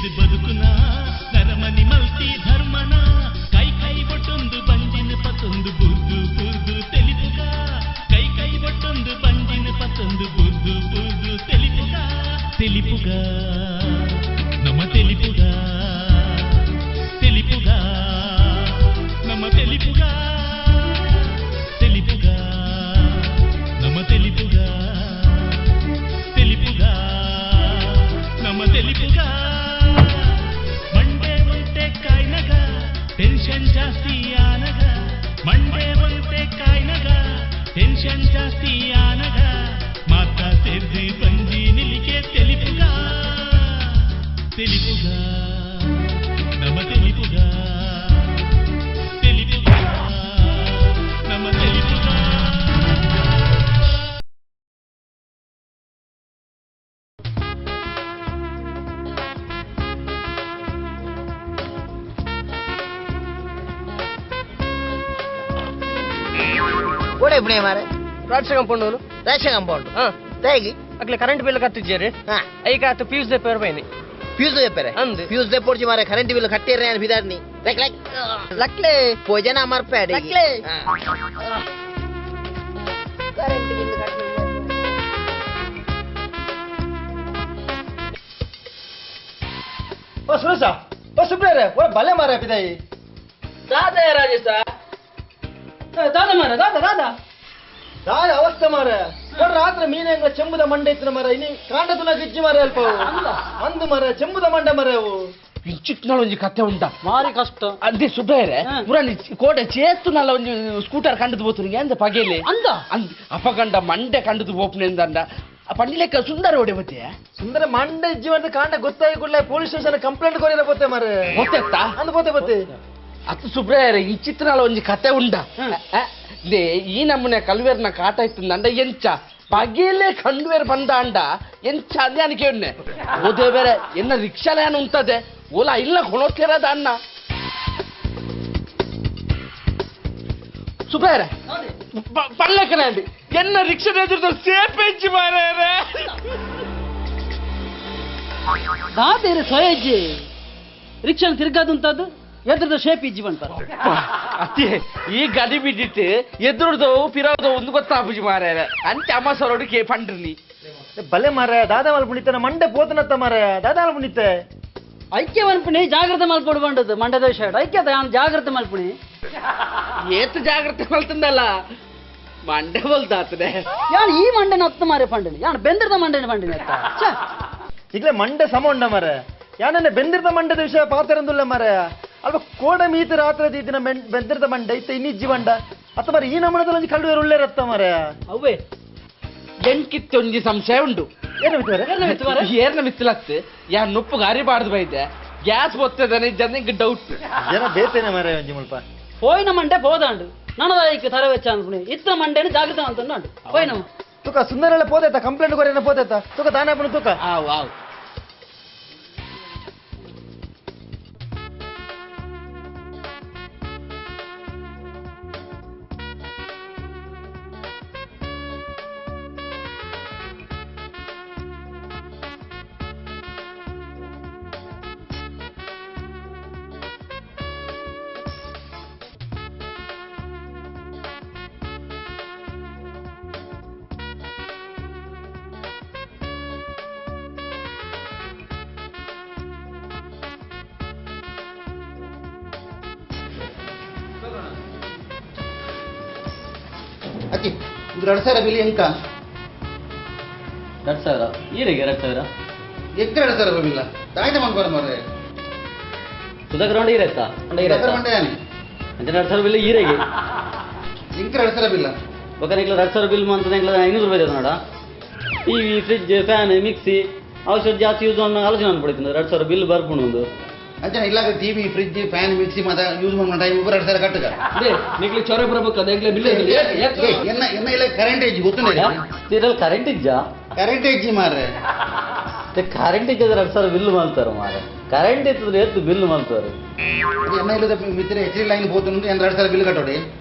ಸೇರ್ದು ಬದುಕುನ ನರಮನಿ ಮಲ್ತಿ ಧರ್ಮನ ಕೈ ಕೈ ಬೊಟ್ಟೊಂದು ಬಂಜಿನ ಪತ್ತೊಂದು ಬುರ್ದು ಬುರ್ದು ತೆಲಿಪುಗ ಕೈ ಕೈ ಬೊಟ್ಟೊಂದು ಬಂಜಿನ ಪತ್ತೊಂದು ಬುರ್ದು ಬುರ್ದು ತೆಲಿಪುಗ ತೆಲಿಪುಗ ನಮ್ಮ ತೆಲಿಪುಗ ತೆಲಿಪುಗ ನಮ್ಮ ತೆಲಿಪುಗ ತೆಲಿಪುಗ ನಮ್ಮ ತೆಲಿಪುಗ ತೆಲಿಪುಗ ನಮ್ಮ ತೆಲಿಪುಗ ಮಂಡೆ ಒಂತೆ ಕಾಯ್ನಗ ಟೆನ್ಷನ್ ಜಾಸ್ತಿ ಆನಗ ಮಂಡೆ ಒಂತೆ ಕಾಯ್ನಗ ಟೆನ್ಷನ್ ಜಾಸ್ತಿ ಆನಗ ಮಾತಾ ಸೇರ್ದು ಬಂಜಿ ನಿಲಿಕೆ ತೆಲಿಪುಗ ತೆಲಿಪುಗ ನಮ್ಮ ತೆಲಿಪುಗ ತೆಲಿಪುಗ ನಮ್ಮ ತೆಲಿಪುಗ. ಓಡೆ ಪುಣೆ ಮಾರೆ ರಾಜ ಕಾಂಪೌಂಡ್ ರೇಷನ್ ಕಾಂಪೌಂಡ್ ತೇಗಿ ಅಕ್ಲೆ ಕರೆಂಟ್ ಬಿಲ್ ಕಟ್ಟಿದ್ದೀರಿ ಐಕ ಆತು ಫ್ಯೂಸ್ ದೆಪ್ಪೇರ್ ಬೈನಿ ಫ್ಯೂಸ್ ದೆಪ್ಪೇರೆ ಅಂದು ಫ್ಯೂಸ್ ದೆಪ್ಪೋಡ್ಚಿ ಮಾರೆ ಕರೆಂಟ್ ಬಿಲ್ ಕಟ್ಟಿರ್ರೆ ಅನ್ ಬಿದಾರ್ನಿ ಲಕ್ ಲಕ್ ಲಕ್ಲೆ ಪೋಜನ ಮರ್ಪೇಡಿ ಲಕ್ಲೆ ಕರೆಂಟ್ ಬಿಲ್ ಕಟ್ಟಿ ಓ ಸುರೇಶ ಓ ಸುಬ್ರೇರೆ ಓ ಬಲೆ ಮಾರೆ ಪಿದಾಯಿ ದಾದಾ ರಾಜೇಶ ದಾದಾ ಮಾರ ದಾದಾ ದಾದಾ ದಾದ ಅವಸ್ಥೆ ಮಾರೆ ರಾತ್ರಿ ಮೀನ ಹೆಂಗ ಚೆಂಬುದ ಮಂಡೆ ಇತ್ತು ಮರ ಇನಿ ಕಾಂಡ ತುನ ಗಿಜ್ಜಿ ಮಾರೆ ಅಲ್ಪ ಅಂದು ಮರ ಚೆಂಬುದ ಮಂಡೆ ಮರ ಅವು ಇಂಚಿಟ್ನಾಳ ಒಂಜಿ ಕತೆ ಉಂಟಾ ಮಾರಿ ಕಷ್ಟ ಅಂದೆ ಸುಬ್ರಾಯರೆ ಪುರಾಣಿ ಕೋಟೆ ಚೇಸ್ತುನಲ್ಲ ಒಂಜಿ ಸ್ಕೂಟರ್ ಕಂಡದು ಪೋತುನಿಗೆ ಅಂದ ಪಗೆಲೆ ಅಂದ ಅಂದ್ ಅಪಗಂಡ ಮಂಡೆ ಕಂಡದು ಪೋಪುನೆ ಅಂದ ಪಂಡಿಲೆಕ್ಕ ಸುಂದರ ಓಡೆ ಬತ್ತೆ ಸುಂದರ ಮಂಡೆ ಜೀವನದ ಕಾಂಡ ಗೊತ್ತಾಗಿ ಕೂಡಲೇ ಪೊಲೀಸ್ ಸ್ಟೇಷನ್ ಕಂಪ್ಲೇಂಟ್ ಕೊರಿರ ಪೋತೆ ಮಾರೆ ಗೊತ್ತೆತ್ತಾ ಅಂದ್ ಪೋತೆ ಪೋತೆ ಅತ್ತು ಸುಬ್ರಾಯರೆ ಈ ಚಿತ್ರನಾಳ ಒಂಜಿ ಕತೆ ಉಂಡ they ಈ ನಮ್ಮನೆ ಕಲ್ವೇರ್ನ ಕಾಟ ಇತ್ತು ಎಂಚ ಪಗೆಲೆ ಕಂಡುವೇರ್ ಬಂದ ಅಂಡ ಎಂಚ ಅಂದೆ ಅನಿಕೆ ಉನ್ನೆ ಓದೇ ಬೇರೆ ಎನ್ನ ರಿಕ್ಷಾಲಯನ ಉಂಟದೆ ಓಲಾ ಇಲ್ಲ ಕೊಣೋತಿರದ ಅಣ್ಣ ಸುಬ್ರಾಯರೆ ಪಲ್ಲಕ್ಕನೆ ಅಂಡಿ ಎನ್ನ ರಿಕ್ಷಾ ಎದುರು ಸೇಪೆಜ್ಜಿ ಮಾರ್ರೆ ದಾದೇರೆ ಸೊಯಜ್ಜಿ ರಿಕ್ಷಾ ತಿರ್ಗಾದುಂತದ್ದು ಎದುರದ ಶೇಪ್ ಇಜ್ಜಿ ಬಂತ ಅತ್ತೆ ಈ ಗಡಿ ಬಿದ್ದಿತ್ತು ಎದುರುದವು ಪಿರವದವು ಒಂದು ಗೊತ್ತಾಪುಜಿ ಮಾರ್ರೆ ಅಂಚೆ ಅಮ್ಮ ಸರೋಡು ಕೇ ಪಂಡ್ರಿ ಬಲೆ ಮಾರ ದಾದಾ ಮಲ್ ಪುಣಿತನ ಮಂಡೆ ಪೋತನತ್ತ ಮಾರ ದಾದಾ ಮಲ್ ಪುಣಿತೆ ಐಕ್ಯ ಮನ್ಪುಣಿ ಜಾಗ್ರತೆ ಮಲ್ಪೊಡು ಬಂಡದ್ದು ಮಂಡ್ಯದ ವಿಷಯ ಐಕ್ಯ ಜಾಗ್ರತೆ ಮಲ್ಪುಣಿ ಏತು ಜಾಗ್ರತೆ ಮಲ್ತಂದಲ್ಲ ಮಂಡೆ ಬಲ್ದಾತದೆ ಯಾನ್ ಈ ಮಂಡೆನ ಅತ್ತ ಮಾರೆ ಪಂಡಿನಿ ಯಾನ್ ಬೆಂದ್ರದ ಮಂಡೆನ ಪಂಡಿನಿ ಅತ್ತ ಈಗಲೇ ಮಂಡೆ ಸಮ ಉಂಡ ಮಾರೆ ಯಾನನ್ನ ಬೆಂದಿರದ ಮಂಡದ ವಿಷಯ ಪಾತರಂದುಲ್ಲ ಮಾರೆ ಅಲ್ಪ ಕೋಡ ಮೀತ ರಾತ್ರಿ ದಿನ ಬೆಂದಿರದ ಮಂಡೆ ಇತ್ತ ಇನ್ನಿಜ್ಜಿ ಮಂಡ ಅತ್ತ ಮಾರೆ ಈ ನಮನದಲ್ಲಿ ಒಂಜಿ ಕಳ್ಳುವೇರು ಉಳ್ಳೇರತ್ತ ಮಾರೆ ಅವೇ ಎಂಕಿತ್ತೊಂಜಿ ಸಂಶಯ ಉಂಡು ಏರ್ನ ಮಿತ್ತಲತ್ತು ಯಾನ್ ನುಪ್ಪು ಗಾರಿ ಬಾರ್ದು ಬೈದೆ ಗ್ಯಾಸ್ ಬೊತ್ತದನೆ ಜನ ಡೌಟ್ ಜನ ಬೇತೇನೆ ಮಾರೆ ಒಂಜಿ ಮುಲ್ಪ ಹೋಯ್ನ ಮಂಡೆ ಪೋದಾಂಡು ನನದಾಯಿಕ್ ತರ ವೆಚ್ಚ ಅನ್ಪುಣಿ ಇತ್ತ ಮಂಡೆನ ಜಾಗ್ರತೆ ಅಂತಂಡು ಹೋಯ್ನ ತುಕ ಸುಂದರ ಪೋದೈತ ಕಂಪ್ಲೇಂಟ್ ಕೊರಿನ ಪೋದೈತ ತುಕ ದಾನಾಪನ ತುಕ ಆವ್ ಆವ್ ಅಕ್ಕಿ ಇದು 2000 ಬಿಲ್ ಎಂಕ 2000 ಈರಿಗೆ 2000 ಎಕ್ಕ 2000 ಬಿಲ್ಲ ದಾಯ್ದ ಮನ್ಬಾರ ಮಾರ್ರೆ ಸುಧಾಕರ್ ಹೊಂಡ ಈರೈತಾ ಹೊಂಡ ಈರೈತಾ ಹೊಂಡ ಯಾನಿ ಅಂಚೆ 2000 ಬಿಲ್ ಈರಿಗೆ ಇಂಕ 2000 ಬಿಲ್ಲ ಬೊಕ ನಿಕ್ಲ 2000 ಬಿಲ್ ಮಂತ್ ನಿಕ್ಲ 500 ರೂಪಾಯಿ ನೋಡ ಟಿವಿ ಫ್ರಿಜ್ ಫ್ಯಾನ್ ಮಿಕ್ಸಿ ಔಷಧ ಜಾಸ್ತಿ ಯೂಸ್ ಮಾಡೋ ಆಲೋಚನೆ ಅನ್ಪಡಿತು 2000 ಬಿಲ್ ಬರ್ಪುಂಡು ಒಂದು ಅಂಚನೆ ಇಲ್ಲಾಗ ಟಿವಿ ಫ್ರಿಜ್ ಫ್ಯಾನ್ ಮಿಕ್ಸಿ ಮಾತ ಯೂಸ್ ಮಾಡೋ ಟೈಮ್ 2000 ಕಟ್ಟುಗ ಅದೇ ನಿಕ್ಲೆ ಚೊರೆ ಬರಬೇಕು ಅದೇ ಬಿಲ್ ಎನ್ನ ಎನ್ನ ಇಲ್ಲ ಕರೆಂಟ್ ಏಜ್ ಗೊತ್ತುಂಡೆ ಸೀರಿಯಲ್ ಕರೆಂಟ್ ಇಜ್ಜಾ ಕರೆಂಟ್ ಏಜ್ ಮಾರ್ರೆ ಕರೆಂಟ್ ಇಜ್ಜ 2000 ಬಿಲ್ ಮಾಡ್ತಾರೆ ಮಾರ್ರೆ ಕರೆಂಟ್ ಇತ್ತದ್ರೆ ಎತ್ತು ಬಿಲ್ ಮಾಡ್ತಾರೆ ಎನ್ನ ಇಲ್ಲದ ಮಿತ್ರ ಎಚ್ ಡಿ ಲೈನ್ ಹೋತುಂಡು ಎನ್ನ 2000 ಬಿಲ್ ಕಟ್ಟೋಡಿ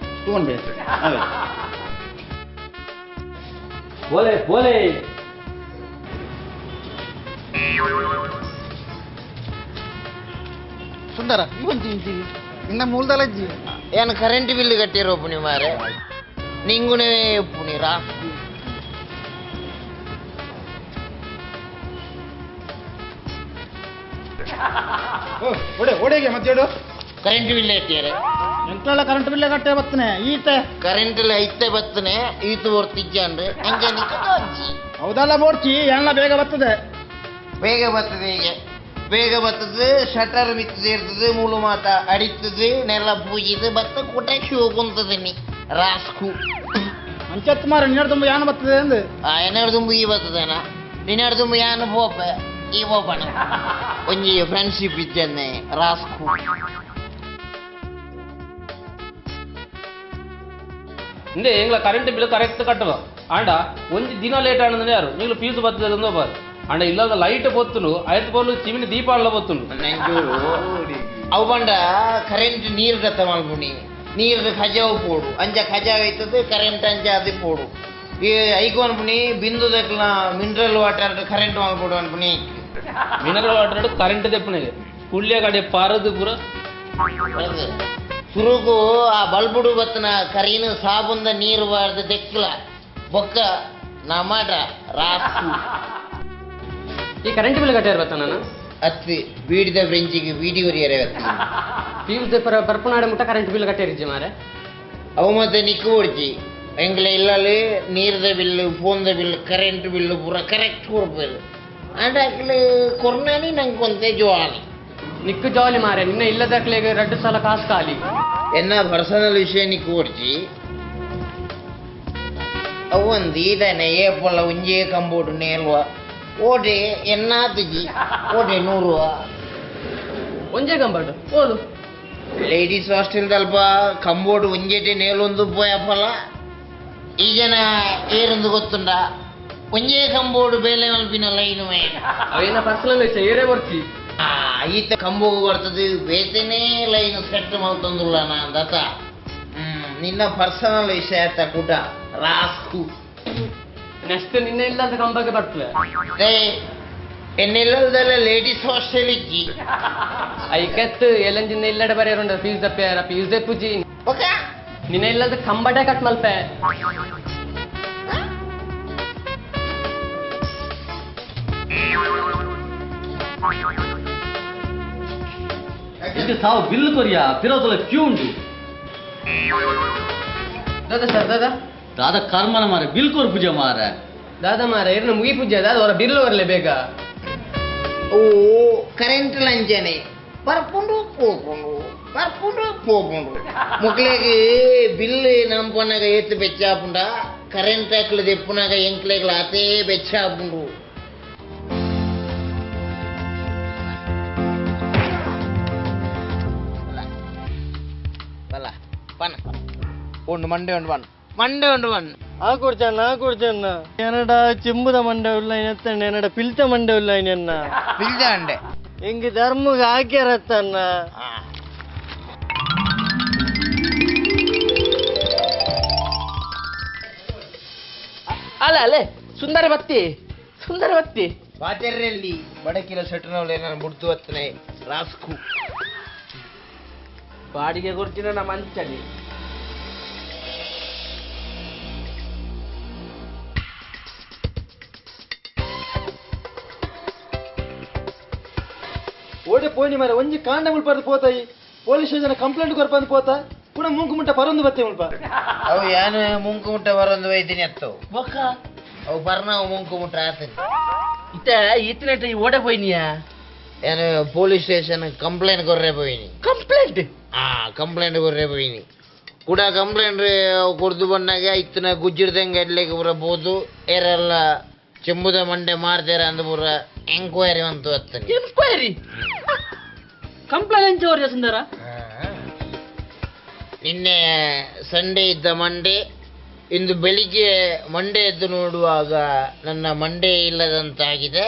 ತಗೊಂಡೆ ಅವೇ ಬೋಲೆ ಬೋಲೆ ಸುಂದರ ಇವಂತಿ ಇನ್ನ ಮೂಲದಲಜ್ಜಿ ಏನು ಕರೆಂಟ್ ಬಿಲ್ ಕಟ್ಟಿರೋ ಪುಣಿ ಮಾರೆ ನಿಂಗುನೇ ಪುಣಿರಾ ಓಡೆ ಓಡೆಗೆ ಮತ್ತೇಡು ಕರೆಂಟ್ ಬಿಲ್ ಎತ್ತಿಯಾರೆ ಎಂತೆಲ್ಲ ಕರೆಂಟ್ ಬಿಲ್ ಕಟ್ಟೆ ಬತ್ತನೆ ಈತ ಕರೆಂಟ್ ಇಲ್ಲ ಐತೆ ಬತ್ತನೆ ಈತ ಬರ್ತಿಜ್ಜಾನ್ರಿ ಅಂಜ ನಿಕ್ಕ ಹೌದಲ್ಲ ಬೋಡ್ಚಿ ಎಲ್ಲ ಬೇಗ ಬರ್ತದೆ ಬೇಗ ಬರ್ತದೆ ಈಗ ಬೇಗ ಬರ್ತದೆ ಶಟರ್ ಮಿತ್ತದ ಇರ್ತದೆ ಮೂಲು ಮಾತ ಅಡಿತದೆ ನೆಲ ಪೂಜಿದು ಬತ್ತ ಕೂಟ ಶಿವ ಕುಂತದೆ ನೀ ರಾಸ್ಕು ಅಂಚತ್ ಮಾರ ನಿನ್ನಡ ತುಂಬ ಯಾನ ಬರ್ತದೆ ಅಂದು ಆ ಎನ್ನಡ ತುಂಬ ಈ ಬರ್ತದೇನ ನಿನ್ನಡ ತುಂಬ ಯಾನು ಪೋಪ ಈ ಪೋಪಣ ಒಂಜಿ ಫ್ರೆಂಡ್ಶಿಪ್ ಇದ್ದೇನೆ ರಾಸ್ಕು ಇಂದೇ ಎಂಗ್ಲ current bill correct ಕಟ್ಟುವ ಆಂಡ ಒಂಜಿ ದಿನ ಲೇಟ್ ಆನಂದ್ರೆ ಯಾರು ನೀವು ಫೀಸ್ ಬರ್ತದೆ ಅಂದೋ ಬಾರ್ ಅಂಡ ಇಲ್ಲದ ಲೈಟ್ ಬೊತ್ತುನು ಆಯ್ತು ಬೋಲು ಚಿಮಿನಿ ದೀಪ ಅಲ್ಲ ಬೊತ್ತುನು ಅವು ಬಂಡ ಕರೆಂಟ್ ನೀರು ಗತ್ತ ಮಲ್ಪುಣಿ ನೀರು ಖಜಾವು ಪೋಡು ಅಂಚ ಖಜಾವ್ ಐತದೆ ಕರೆಂಟ್ ಅಂಚ ಅದು ಪೋಡು ಈ ಐಕು ಅನ್ಪುಣಿ ಬಿಂದು ದಕ್ಲ mineral water current ಮಲ್ಪೋಡು ಅನ್ಪುಣಿ mineral water current ತೆಪ್ಪುಣೆ ಕುಳ್ಳಿಯ ಕಡೆ ಪಾರದು ಪೂರ ಸುರುಗು ಆ ಬಲ್ಬುಡು ಬತ್ತನ ಕರೀನು ಸಾಬುಂದ ನೀರು ಬಾರ್ದು ದೆಕ್ಲ ಬೊಕ್ಕ ನಮಡ ರಾಸು ಈ ಕರೆಂಟ್ ಬಿಲ್ ಕಟ್ಟಿರ ಬತ್ತ ನಾನು ಅತ್ತಿ ಬೀಡಿದ ಫ್ರೆಂಚಿಗೆ ಬೀಡಿ ಒರಿಯರೆ ಫ್ಯೂಸ್ ಪರ್ಪುನಾಡೆ ಮುಟ್ಟ ಕರೆಂಟ್ ಬಿಲ್ ಕಟ್ಟಿರಿಜ್ಜಿ ಮಾರೆ ಅವು ಮತ್ತೆ ನಿಕ್ಕು ಓಡ್ಚಿ ಎಂಗ್ಲ ಇಲ್ಲಲ್ಲಿ ನೀರ್ದ ಬಿಲ್ಲು ಫೋನ್ದ bill current bill ಪೂರ ಕರೆಕ್ಟ್ ಕೊಡ್ಬೋದು ಅಂಡ್ ಅಕ್ಲೆ ಕೊರ್ನಾನಿ ನಂಗೆ ಕೊಂತೆ ಜೋಲಿ ನಿಕ್ಕು ಜಾಲಿ ಮಾರೆ ನಿನ್ನ ಇಲ್ಲದಕ್ಲೆಗೆ ರಡ್ಡು ಸಲ ಕಾಸು ಖಾಲಿ ಎನ್ನ ಪರ್ಸನಲ್ ವಿಷಯ ನಿಕ್ಕು ಓಡ್ಚಿ ಅವು ಒಂದು ಈದನೆ ಏಪೊಲ್ಲ ಒಂಜೇ ಕಂಬೋಡು ನೇಲ್ವ ಓಟೆ ಎನ್ನಾತುಜಿ ಓಟೆ 100 ಒಂಜೇ ಕಂಬೋಡು ಓಲು ಲೇಡೀಸ್ ಹಾಸ್ಟೆಲ್ ತಲ್ಪ ಕಂಬೋಡು ಒಂಜೇಟೆ ನೇಲೊಂದು ಪೋಯಪ್ಪಲ ಈ ಜನ ಏರೊಂದು ಗೊತ್ತುಂಡ ಒಂಜೇ ಕಂಬೋಡು ಬೇಲೆ ಮಲ್ಪಿನ ಲೈನು ಅವೇನ ಪರ್ಸನಲ್ ವಿಷಯ ಏರೇ ಬರ್ತಿ ಈತ ಕಂಬೋಗು ಬರ್ತದೆ ಬೇತನೇ ಲೈನ್ ಸೆಟ್ ಮಲ್ತೊಂದುಲ್ಲ ದತ್ತ ನಿನ್ನ ಪರ್ಸನಲ್ ವಿಷಯ ಆತ ಕೂಟ ರಾಸ್ಕು ನೆಕ್ಸ್ಟ್ ನಿನ್ನೆ ಇಲ್ಲ ಅಂತ ಕಂಬಕ್ಕೆ ಬರ್ತದೆ ಎನ್ನೆಲ್ಲದಲ್ಲ ಲೇಡೀಸ್ ಹಾಸ್ಟೆಲ್ ಇಜ್ಜಿ ಐಕತ್ ಎಲ್ಲಂಜಿನ ಇಲ್ಲಡೆ ಬರೆಯರುಂಡ ಫೀಸ್ ದಪ್ಪ ಫೀಸ್ ದಪ್ಪುಜಿ ಓಕೆ ನಿನ್ನ ಇಲ್ಲದ ಕಂಬಟೆ ಕಟ್ ಮಲ್ಪೆ ಇದಕ್ಕೆ ಸಾವು ಬಿಲ್ ಕೊರಿಯಾ ಪಿರೋತಲ ಕ್ಯೂ ಉಂಟು ದಾದಾ ಸರ್ ದಾದಾ ದಾದಾ ಕರ್ಮನ ಮಾರೆ ಬಿಲ್ ಕೊರ್ ಪೂಜೆ ಮಾರೆ ದಾದಾ ಮಾರೆ ಇರ್ನ ಮುಗಿ ಪೂಜೆ ದಾದಾ ಅವರ ಬಿಲ್ ಬರಲೆ ಬೇಗ ಓ ಕರೆಂಟ್ ಲಂಚನೆ ಬರ್ಪುಂಡು ಪೋಪುಂಡು ಬರ್ಪುಂಡು ಪೋಪುಂಡು ಮುಕ್ಲೆಗೆ ಬಿಲ್ ನಂಪನಾಗ ಏತು ಬೆಚ್ಚಾಪುಂಡ ಕರೆಂಟ್ ಹಾಕ್ಲು ದೆಪ್ಪುನಾಗ ಎಂಕ್ಲೆಗ್ಲ ಅತೇ ಬೆಚ್ಚಾಪುಂಡು ಬಲ ಪನ ಉಂಡು ಮಂಡೆ ಉಂಡು ಬನ್ ಮಂಡೆ ಉಂಡು ಬನ್ ಆ ಕೊಡ್ಚಣ್ಣ ಆ ಕೊಡ್ಚಣ್ಣ ಏನಡ ಚೆಂಬುದ ಮಂಡೆ ಉಲ್ಲ ಎತ್ತಣ್ಣ ಏನಡ ಪಿಲ್ತ ಮಂಡೆ ಉಲ್ಲ ಎನ್ನ ಪಿಲ್ತ ಅಂಡೆ ಎಂಗೆ ಧರ್ಮಗ ಹಾಕ್ಯಾರತ್ತಣ್ಣ ಅಲ್ಲ ಅಲ್ಲೇ ಸುಂದರ ಬತ್ತಿ ಸುಂದರ ಬತ್ತಿ ಪಾತೆರ್ರಲ್ಲಿ ಬಡಕಿಲ ಸೆಟ್ಟನವಳು ಏನಾರು ಮುಡ್ದು ಹತ್ತನೆ ರಾಸ್ಕು ಬಾಡಿಗೆ ಕೊಡ್ತೀನಿ ನಮ್ಮ ಅಂಚನೆ ಓಡೆ ಪೋನಿ ಮಾರೆ ಒಂಜಿ ಕಾಂಡ ಮುಲ್ಪಾರ್ದು ಪೋತಾಯಿ police station complaint ಕೊರ್ಪಂದು ಪೋತ ಕೂಡ ಮುಂಕು ಮುಟ್ಟ ಪರೊಂದು ಬತ್ತೆ ಮುಲ್ಪ ಅವು ಯಾನು ಮುಂಕು ಮುಟ್ಟ ಬರೊಂದು ವೈದಿನಿ ಅತ್ತವು ಬೊಕ್ಕ ಅವು ಬರ್ನವು ಮುಂಕು ಮುಟ್ಟ ಆತನಿ ಇತ್ತ ಈತನೇಟ ಈ ಓಡೆ ಪೋಯ್ನಿಯಾ ಏನು police station complaint ಕೊರ್ರೆ ಪೋಯಿನಿ complaint ಆ ಕಂಪ್ಲೇಂಟ್ ಕೊರ್ರೆ ಪೋಯಿನಿ ಕೂಡ ಕಂಪ್ಲೇಂಟ್ ಕೊರ್ದು ಬಂದಾಗ ಇತ್ತನ ಗುಜ್ಜಿಡ್ದಂಗೆ ಎಡ್ಲಿಕ್ಕೆ ಪೂರ ಬೋದು ಏರೆಲ್ಲ ಚೆಂಬುದ ಮಂಡೆ ಮಾರ್ದೇರ ಅಂದ ಪೂರ ಎಂಕ್ವೈರಿ ಅಂತು ಅತ್ತನಿ ಎನ್ಕ್ವೈರಿ ಕಂಪ್ಲೇಂಟ್ ಎಂಚ ಸುಂದರ ನಿನ್ನೆ ಸಂಡೇ ಇದ್ದ ಮಂಡೆ ಇಂದು ಬೆಳಿಗ್ಗೆ ಮಂಡೆ ಎದ್ದು ನೋಡುವಾಗ ನನ್ನ ಮಂಡೆ ಇಲ್ಲದಂತಾಗಿದೆ.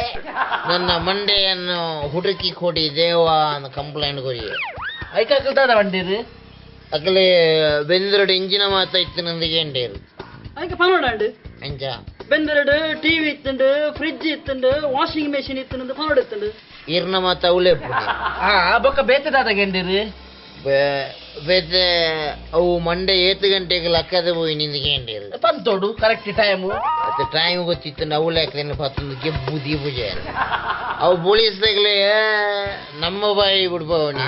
ನನ್ನ ಮಂಡೆಯನ್ನು ಹುಡುಕಿ ಕೊಡಿ ದೇವ ಅಂತ ಕಂಪ್ಲೇಂಟ್ ಕೊಡಿ. ಐಕಾಕಲ್ದಾದ ಬಂಡೀರು ಅಕಲೆ ಬೆಂದರಡು ಇಂಜಿನ ಮಾತಾಯ್ತು ನಂದಿಗೆ ಎಂಡೇರು ಐಕ ಪನೋಡಂಡು ಅಂಚ ಬೆಂದರಡು ಟಿವಿ ಇತ್ತುಂಡು, ಫ್ರಿಡ್ಜ್ ಇತ್ತುಂಡು, ವಾಷಿಂಗ್ ಮೆಷಿನ್ ಇತ್ತುಂಡು, ಪನೋಡ್ ಇತ್ತುಂಡು. ಇರ್ನ ಮಾತ ಅವಲೇ ಬೊಕ್ಕ ಬೇತೆ ಗೆಂಡಿರಿ ಬೇತೆ ಅವು ಮಂಡೆ ಏತು ಗಂಟೆಗೆ ಲಕ್ಕದ ಹೋಗಿ ನಿಂದು ಪಂತೋಡು ಕರೆಕ್ಟ್ ಟೈಮ್ ಅದು ಟೈಮ್ ಗೊತ್ತಿತ್ತು ನಾವು ಯಾಕಂದ್ರೆ ಪತ್ತೊಂದು ಗೆಬ್ಬು ದೀಪುಜೆ ಅವು ಪೊಲೀಸ್ದಾಗಲೇ ನಮ್ಮ ಬಾಯಿ ಬಿಡ್ಬವನಿ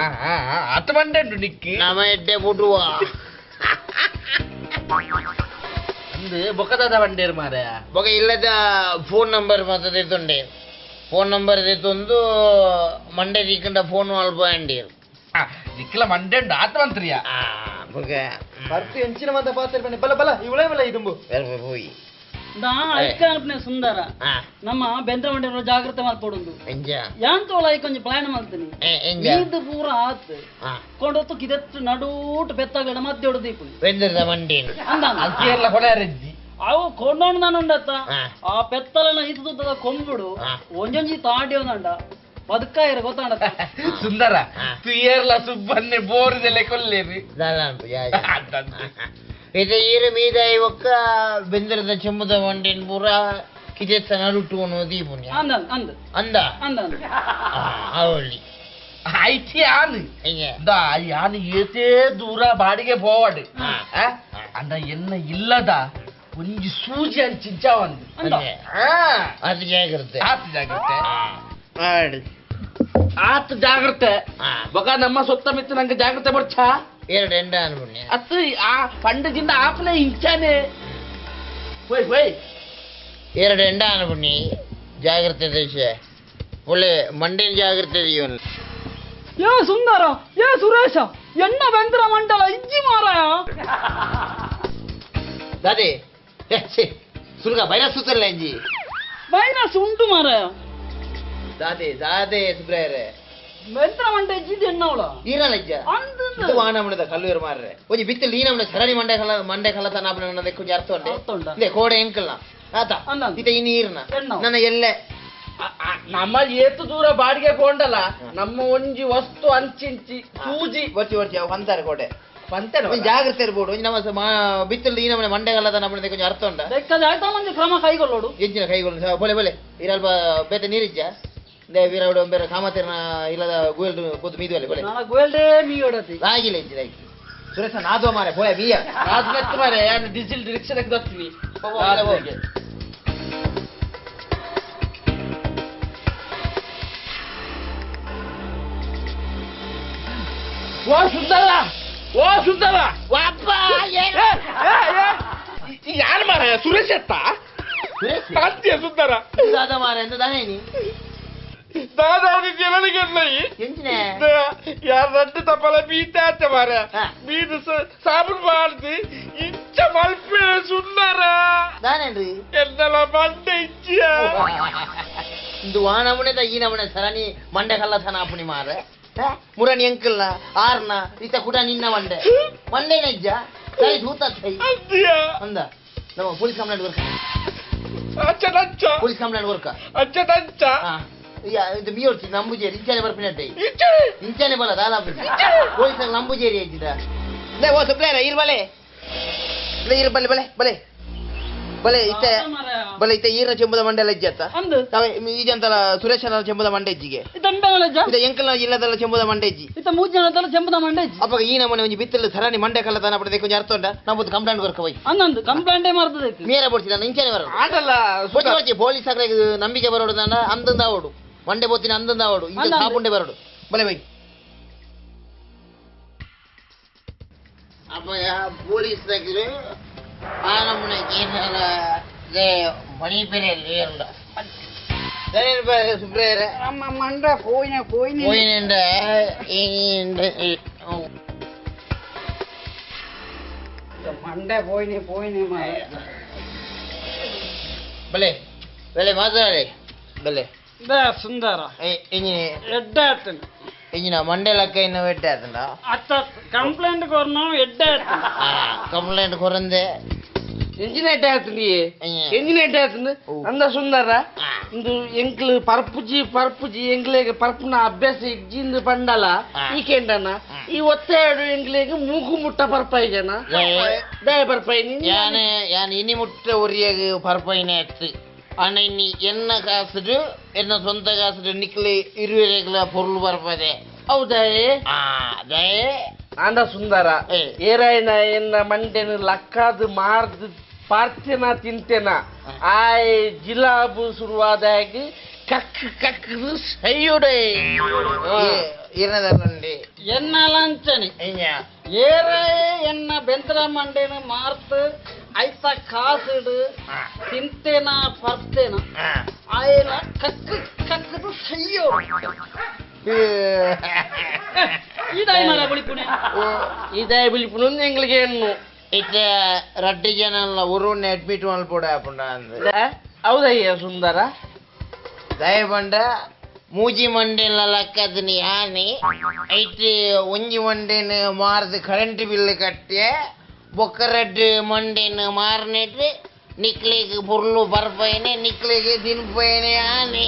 ಅತ್ತ ಮಂಡೆ ಉಂಟು ನಿಕ್ಕಿ ನಮ್ಮ ಎಡ್ಡೆ ಬಿಡುವ ಅಂದು ಬೊಕ್ಕದಾದ ಬಂಡೇರು ಮಾರ್ಯ ಬೊಕ್ಕ ಇಲ್ಲದ ಫೋನ್ ನಂಬರ್ ಮಾತ್ರ ತೆತ್ತುಂಡೆ ಫೋನ್ ನಂಬರ್ ತೆತ್ತೊಂದು ಮಂಡೆ ದಿಕ್ಕಂಡ ಫೋನ್ ಅಲ್ಪ ಅಂಡೀರು ನಿಕ್ಕಲ ಮಂಡೆ ಉಂಟು ಆತ ಮಂತ್ರಿಯ ಬೊಕ್ಕ ಬರ್ತಿ ಎಂಚಿನ ಮಾತ ಪಾತ್ರ ಬನ್ನಿ ಬಲ ಬಲ ಇವಳೇ ಬಲ ಇದುಂಬು ಹೋಯಿ ಐಕಾನ್ಪನೆ ಸುಂದರ ನಮ್ಮ ಬೆಂದ್ರ ಮಂಡೆ ಜಾಗ್ರತೆ ಮಾಡ್ಕೊಡುಂದು ಯಾಂತೋಳ ಐಕೊಂಜಿ ಪ್ಲಾನ್ ಮಾಡ್ತೀನಿ ಇದು ಪೂರ ಆತ್ ಕೊಂಡೊತ್ತು ಕಿದೆತ್ತು ನಡೂಟ್ ಬೆತ್ತಗಡ ಮಧ್ಯೆ ದೀಪ ಬೆಂದ್ರದ ಮಂಡಿ ಅವು ಕೊಂಡೋಣ ನಾನು ಉಂಡತ್ತ ಆ ಪೆತ್ತಲನ ಇದ್ದು ಕೊಂಬಿಡು ಒಂಜೊಂಜಿ ತಾಡಿ ಒಂದಂಡ ಬದುಕಾಯಿರ ಗೊತ್ತಾಂಡ ಸುಂದರ ತುಯರ್ಲ ಸುಬ್ಬನ್ನೆ ಬೋರ್ದೆಲೆ ಕೊಲ್ಲೇರಿ ಇದು ಈರು ಮೀದ ಒಕ್ಕ ಬೆಂದ್ರದ ಚೆಮ್ಮದ ಮಂಡಿನ ಪೂರ ಕಿದೆತ್ತ ನಡುಟು ದೀಪುನಿ ಅಂದ ಅಂದ ಅಂದ ಅಂದ ಅವಳಿ ಐತಿ ಆನು ಯಾನು ಏತೇ ದೂರ ಬಾಡಿಗೆ ಪೋವಾಡು ಅಂದ ಎನ್ನ ಇಲ್ಲದ ಒಂಜಿ ಸೂಜಿ ಅಂಚಿಂಚ ಒಂದು ಅದು ಜಾಗ್ರತೆ ಆತ ಜಾಗ್ರತೆ ಆತ ಜಾಗ್ರತೆ ಬೊಕ ನಮ್ಮ ಸೊತ್ತ ಮಿತ್ತು ನಂಗೆ ಜಾಗ್ರತೆ ಬರ್ಚ ಎರಡು ಎಂಡ ಅನ್ಬುಣ್ಯ ಅತ್ತು ಆ ಪಂಡದಿಂದ ಆಪಲೆ ಇಂಚಾನೆ ಹೋಯ್ ಹೋಯ್ ಎರಡು ಎಂಡ ಅನ್ಬುಣ್ಣಿ ಜಾಗ್ರತೆ ದೇಶ ಒಳ್ಳೆ ಮಂಡಿನ ಜಾಗ್ರತೆ ಇವನು ಏ ಸುಂದರ ಏ ಸುರೇಶ ಎಣ್ಣ ಬೆಂದ್ರ ಮಂಡಲ ಇಜ್ಜಿ ಮಾರಾಯ ದಾದೆ ಸುರ್ಗ ಬೈರಸ್ ಸುತ್ತಲ್ಲ ಇಂಜಿ ಬೈರಸ್ ಉಂಟು ಮಾರಾಯ ದಾದೆ ದಾದೆ ಸುಬ್ರಾಯರೇ ಬೆಂದ್ರ ಮಂಡೆ ಇಜ್ಜಿದ್ ಎಣ್ಣವಳ ಈರಲ್ಲ ಇಜ್ಜ ಇದು ವಾನಮಣದ ಕಲ್ಲೂರು ಮಾರ್ರೆ ಒಂಜಿ ಬಿತ್ತಲ್ ಈ ನಮ್ಮನೆ ಸರಣಿ ಮಂಡೆ ಕಲ್ಲ ಮಂಡೆ ಕಲ್ಲ ತನ ಆಪನ ಕೊಂಚ ಅರ್ಥ ಉಂಟೆ ಇದೆ ಕೋಡೆ ಎಂಕಲ್ನ ಆತ ಇತ ಇನ್ನು ಈರ್ನ ನನ್ನ ಎಲ್ಲೆ ನಮ್ಮ ಏತು ದೂರ ಬಾಡಿಗೆ ಕೊಂಡಲ್ಲ ನಮ್ಮ ಒಂಜಿ ವಸ್ತು ಅಂಚಿಂಚಿ ಸೂಜಿ ಬರ್ಚಿ ಬರ್ಚಿ ಅವು ಅಂತಾರೆ ಕೋಟೆ ಪಂತೆ ಜಾಗ್ರತೆ ಇರ್ಬೋದು ನಮ್ಮ ಬಿತ್ತಲ್ ಈ ನಮ್ಮನೆ ಮಂಡೆ ಕಲ್ಲ ತನ ಆಪನ ಕೊಂಚ ಅರ್ಥ ಉಂಟ ಬೇಕಾದ ಕ್ರಮ ಕೈಗೊಳ್ಳೋಡು ಎಂಚಿನ ಕೈಗೊಳ್ಳು ಬೋಲೆ ಬೋಲೆ ಇರಲ್ಪ ಬೇತೆ ನೀರಿಜ್ಜ ವೀರವಡು ಬೇರೆ ಕಾಮತಿರ್ನ ಇಲ್ಲದ ಗುಯಲ್ ಕೂತು ಮೀದುವಲ್ಲಿ ಬೋಲೆ ಗುಯಲ್ಡೇ ಮೀಯೋಡತಿ ಆಗಿಲ್ಲ ಇಜ್ಜಿ ರಾಗಿ ಸುರೇಶ ನಾದೋ ಮಾರೆ ಬೋಯ ಮೀಯ ನಾದ್ನೆತ್ತು ಮಾರೆ ಯಾನು ಡೀಸೆಲ್ ರಿಕ್ಷಾಕ್ಕೆ ದತ್ವಿ ಓ ಸುಂದರ ಓ ಸುಂದರ ವಾಪ್ಪ ಯಾರು ಮಾರಾಯ ಸುರೇಶ್ ಅತ್ತ ಅಂತ್ಯ ಸುಂದರ ದಾದ ಮಾರ ಎಂತ ದಾನೇ ನೀ ಯಾರು ರಡ್ಡು ತಪ್ಪಲ ಬೀತ ಆತ ಮಾರ ಬೀದು ಸಾಬೂನು ಮಾಡ್ದು ಇಂಚ ಮಲ್ಪೆ ಸುಂದರ ದಾನೇನ್ರಿ ಎನ್ನಲ ಮಂಡೆ ಇಚ್ಚಿಯ ಇಂದು ವಾನಮುನೆ ಈ ನಮುನೆ ಸರಣಿ ಮಂಡೆ ಕಲ್ಲತನ ಆಪುಣಿ ಮಾರ ಮುರಣಿ ಎಂಕಲ್ನ ಆರ್ನ ಇತ ಕೂಡ ನಿನ್ನ ಮಂಡೆ ಮಂಡೆ ನಜ್ಜ ಸರಿ ತೂತ ಅಂದ ನಮ್ಮ police complaint work police complaint work ಇದು ಮೀ ನಂಬುಜೇರಿ ಇಂಚಾನೆ ಬರ್ಪಿನಟ್ಟೆ ಇಂಚಾನೆ ಬಲ ದಾಲ ಪೊಲೀಸ್ ನಂಬುಜೇರಿ ಹೆಚ್ಚಿದ ಓ ಸುಪ್ಲೇರ ಇರ್ ಬಲೆ ಇರ್ ಬಲೆ ಬಲೆ ಬಲೆ ಬಲೆ ಇತ್ತೆ ಬಲೆ ಇತ್ತೆ ಈರ್ನ ಚೆಂಬುದ ಮಂಡೆಲ ಇಜ್ಜತ್ತ ಈಜಂತಲ ಸುರೇಶನ ಚೆಂಬುದ ಮಂಡೆ ಇಜ್ಜಿಗೆ ಎಂಕಲ್ನ ಇಲ್ಲದಲ್ಲ ಚೆಂಬುದ ಮಂಡೆ ಇಜ್ಜಿ ಚೆಂಬುದ ಮಂಡೆ ಇಜ್ಜಿ ಅಪ್ಪ ಈ ನಮ್ಮನೆ ಒಂಜಿ ಬಿತ್ತಲು ಸರಣಿ ಮಂಡೆ ಕಲ್ಲ ತನ ಪಡೆದ ಕೊಂಚ ಅರ್ಥ ಉಂಟ ನಮ್ಮದು ಕಂಪ್ಲೇಂಟ್ ಕೊರ್ಕ ಹೋಯ್ ಅಂದಂದು ಕಂಪ್ಲೇಂಟೇ ಮಾಡ್ತದೆ ಮೇರೆ ಬೋಡ್ಸಿ ನಾನು ಇಂಚಾನೆ ಬರೋದು ಆಟಲ್ಲ ಬೊಚ್ಚಿ ಪೊಲೀಸ್ ನಂಬಿಕೆ ಬರೋಡು ನಾನು ಅಂದಂದ ಅವಡು ಮಂಡೆ ಬೋತಿನ ಅಂದಂದ ಅವಡು ಇಂಚ ಸಾಪುಂಡೆ ಬರೋಡು ಬಲೆ ಬೈ ಅಪ್ಪ ಪೊಲೀಸ್ ಆ ನಮ್ಮನೆ ಮಣಿ ಬೇರೆ ಏರುಂಡ ಸುಬ್ರೇರ ನಮ್ಮ ಮಂಡ ಹೋಯ್ನ ಹೋಯ್ನ ಹೋಯ್ನೆಂಡ ಮಂಡೆ ಹೋಯ್ನೆ ಹೋಯ್ನೆ ಬಲೆ ಬಲೆ ಮಾತಾಡಿ ಬಲೆ ಸುಂದರ ಎಡ್ಡೆ ಆತನ ಇಂಜಿನ ಮಂಡೆ ಲಕ್ಕ ಇನ್ನು ಎಡ್ಡೆ ಆತಂಡ ಅತ್ತ ಕಂಪ್ಲೇಂಟ್ ಕೊರ್ನ ಎಡ್ಡೆ ಆತನ ಕಂಪ್ಲೇಂಟ್ ಕೊರಂದೆ ಎಂಜಿನ ಎಡ್ಡೆ ಆತಂದು ಎಂಜಿನ ಎಡ್ಡೆ ಆತಂದು ಅಂದ ಸುಂದರ ಇಂದು ಎಂಕ್ಲು ಪರ್ಪುಜಿ ಪರ್ಪುಜಿ ಎಂಕ್ಲೆಗ್ ಪರ್ಪುನ ಅಭ್ಯಾಸ ಇಜ್ಜಿಂದು ಪಂಡಲ ಈ ಕೆಂಡನ ಈ ಒತ್ತೆರಡು ಎಂಕ್ಲೆಗ್ ಮೂಗು ಮುಟ್ಟ ಪರ್ಪಾಯಿ ಜನ ದಯ ಪರ್ಪಾಯಿ ಯಾನೆ ಯಾನ್ ಇನಿ ಮುಟ್ಟ ಒರಿಯಾಗ ಪರ್ಪಾಯಿನೇ ಅತ್ತು ಆಂಡ ಇನಿ ಎನ್ನ ಕಾಸುಡು ಎನ್ನ ಸ್ವಂತ ಕಾಸುಡು ನಿಕ್ಲೆ ಇರುವೆರೆಗ್ಲ ಪೊರ್ಲು ಬರ್ಪದೆ. ಹೌದಾಯೇ? ದಯೆ ಆಂಡ ಸುಂದರ ಏರಾಯನ ಎನ್ನ ಮಂಡೆನು ಲಕ್ಕಾದು ಮಾರ್ದು ಪಾರ್ತೆನ ತಿಂತೆನ ಆಯ್ ಜಿಲಾಬು ಶುರುವಾದಾಗಿ ಕಕ್ ಕಕ್ ಸೈಯುಡೆ. ಇರದಲ್ಲಂಡಿ ಎನ್ನ ಲಂಚನೆ ಏರೇ ಎನ್ನ ಬೆಂದ್ರ ಮಂಡೆನ ಮಾರ್ತು ಐತ ಕಾಸುಡು ತಿಂತೇನ ಪರ್ತೇನ ಆಯನ ಕಕ್ ಕಕ್ಕದು ಸೈಯೋ. ಇದಾಯಿ ಮರ ಬುಳಿಪುಣೆ ಇದಾಯಿ ಬುಳಿಪುಣೆ ಎಂಗಳಿಗೆ ಎಣ್ಣು ಇತ್ತ ರಡ್ಡು ಜನ ಅಲ್ಲ ಒರುವನ್ನೇ ಅಡ್ಮಿಟ್ ಮಲ್ಪೊಡೆ ಆಪುಂಡ ಅಂದ್. ಹೌದಯ್ಯ ಸುಂದರ. ದಯಪಂಡ ಮೂಜಿ ಮಂಡೆಲ ಲಕ್ಕದಿನಿ ಯಾನಿ ಐಟ್ ಒಂಜಿ ಮಂಡೆನ್ ಮಾರ್ದು ಕರೆಂಟ್ ಬಿಲ್ ಕಟ್ಟೆ ಬೊಕ್ಕ ರಡ್ಡು ಮಂಡೆನ್ ಮಾರ್ನೆಟ್ ನಿಕ್ಲೆಗ್ ಪೊರ್ಲು ಬರ್ಪೈನೆ ನಿಕ್ಲೆಗ್ ತಿನ್ಪೈನೆ ಯಾನಿ.